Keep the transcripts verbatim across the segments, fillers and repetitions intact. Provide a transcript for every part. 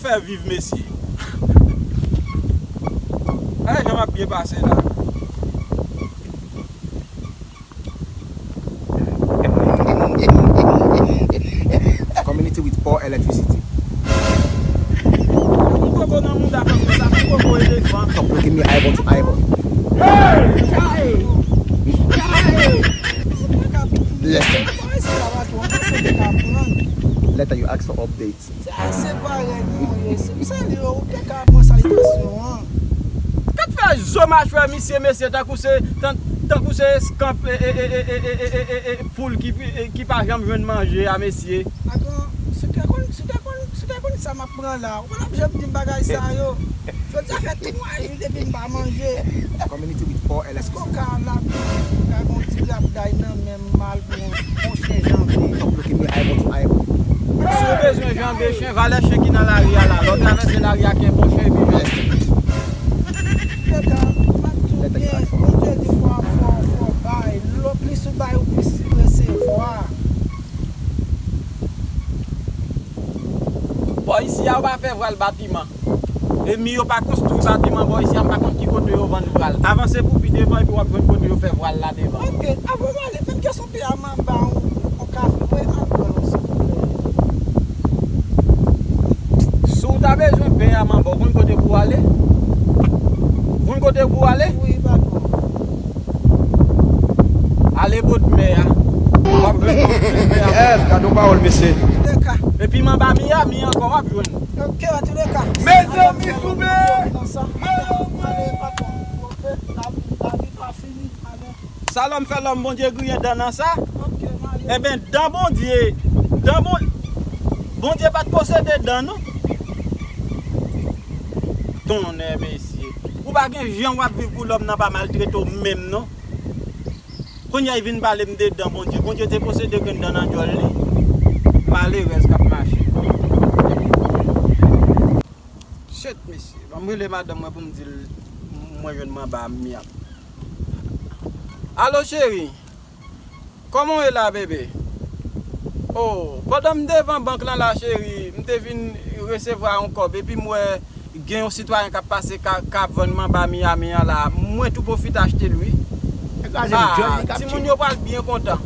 Fè viv, mesye. Gade jan m ap byen pase la. Community with poor electricity. Yon koko nan mouda fanm nan, sa fè koko elevan. Stop looking me eyeball to eyeball. Listen. Later you ask for updates. Se, se parèy nou ye. Se, se li yo, ou te ka pran salitasyon an. Kat fè zo machwè misye, mesye, tankou se, tan-, tankou se eskanp, e, e, poul ki, e, ki pa janm jwenn manje a, mesye. Agan, si w te konn, si w te konn, si w te konn sa m ap pran la, ou pa t ap janm di m bagay sa yo. Jodi a fè twa jou depi m pa manje. Community with poor electricity. Èske w ka la, ka gon ti grapday nan men m al pou yon, yon chen janbe? Stop looking me eyeball to eyeball. Si w bezwen janbe chen, valè chen ki nan lari a la, lè w travèse lari a, gen bon chen epi janbe. Pita, m ap tou byen, Bondye di fò, fò, fò bay. Lo plis ou bay, ou plis resevwa. Bò isi a, yo pa fè vwal batiman. Enmi yo pa konstwi batiman bò isi a, m pa konn ki kote yo vann vwal. Avanse pou pi devan epi w ap jwenn kote yo fè vwal la devan. Ok, avan w ale, menm kesyon pye a m anba yon, yon kafe, vre, al pran yon silvouplè. Si w ta bezwen pen a manba, w konn kote pou w ale? W konn kote pou w ale? Wi, patwon. Ale bòdmè a. W ap jwenn bòdmè a. Yes, gade yon pawòl, mesye. Antouka. Epi manba Miami ankò, w ap jwenn. Ok, antouka. Mezanmi, soube! Ale, patwon. Lavi, lavi pa fini. Ale. Sa lòm fè lòm, Bondye griyen dan nan sa? Ok, m ale. Enben, dan Bondye, dan Bon-, Bondye pa t posede dan, non. Tonnè, mesye. Ou pa gen jan w ap viv pou lòm nan pa maltrete w menm, non. Kounye a, y vin pale m de dan Bondye. Bondye te posede grenn dan nan djòl li. Malerèz k ap mache. Shit, mesye. Ban m rele madanm mwen pou m di l mwen jwenn manba Miami. Alo, cheri. Kòman w ye la, bebe? Oh, pandan m devan bank lan la, cheri, m te vin resevwa yon kòb, epi m wè gen yon sitwayen k ap pase ka, k ap vann manba Miami an la. Mwen tou pwofite achte l, wi. Ah, timoun yo pral byen kontan.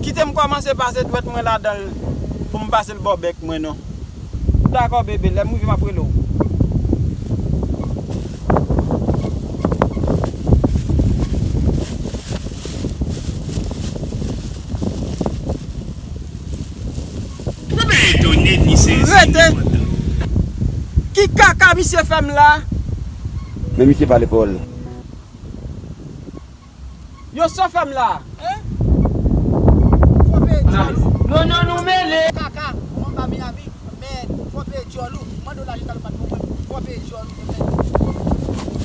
Kite m kòmanse pase dwèt mwen ladan l pou m pase l bò bèk mwen, non. Dakò, bebe, lè m rive, m ap rele w. Rete! Ki kaka misye fè m la? Men misye pale pawòl. Yo, sa w fè m la? Hein? Fò peye djòl ou. Non, non, nou mele. Kaka, ou anba Miami, men fò peye djòl ou. Mande w lajan talè ou pa t ban mwen, fò peye djòl ou, men.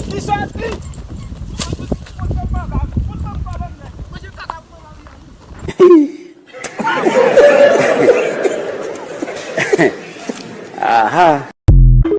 Kisa w di? Mwen, mwen, mwen, mwen, mwen,